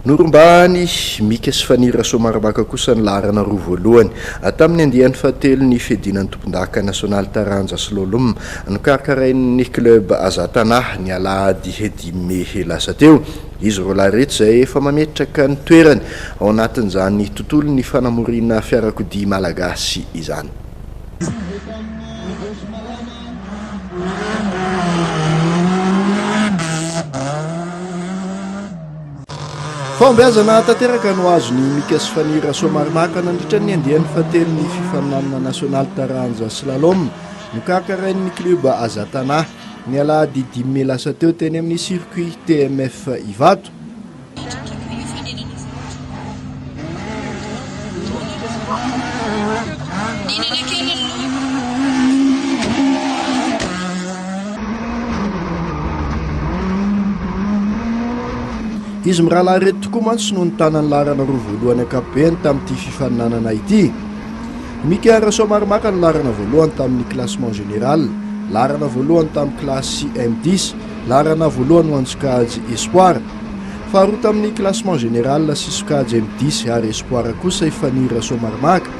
Norombahan'i Mika sy Faniry Rasoamaromaka kosa ny laharana roa voalohany tamin'ny andiany fahatelo ny fiadiana ny tompondaka nasionaly taranja slalom nokarakarain'ny club Aza Tana ny alahady dimy mey lasa teo. Izy roalahy ireto izay efa mametraka ny toerany ao anatin'izany tontolon'ny fanamoriana fiarakodia malagasy izany. Fahombiazana tanteraka no azon'i Mika sy Faniry Rasoamaromaka nandritra ny andiany fahatelon'ny fifaninanana nasionaly taranja slalom nokarakarain'ny klioba Aza Tana ny alahady dimy mey lasa teo teny amin'ny circuit TMF Ivato. Izy mirahalahy ireto tokoa mantsy no nitana ny laharana roa voalohany ankapobeny tamin'ity fifaninanana ity. Mika Rasoamaromaka no laharana voalohany tamin'ny classement général, laharana voalohany tamin'ny kilasy M10, laharana voalohany ho an'ny sokajy Espoir. Faharoa tamin'ny classement général sy sokajy M10 ary Espoir kosa i Faniry Rasoamaromaka.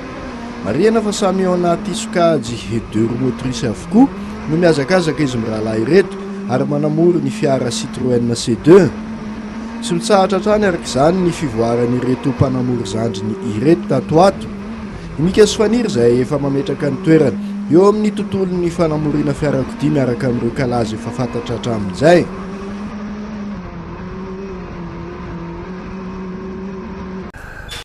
Marihana fa samy ao anaty sokajy deux roues motrices avokoa no mihazakazaka izy mirahalahy ireto ary manamory ny fiara Citroën C2. Tsy mitsahatra hatrany araka izany ny fivoaran'ireto mpanamory zandriny ireto tato ho ato. I Mika sy Faniry izay efa mametraka ny toerany eo amin'ny tontolon'ny fanamoriana fiarakodia miaraka amin'ireo kalaza efa fantatra hatramin'izay.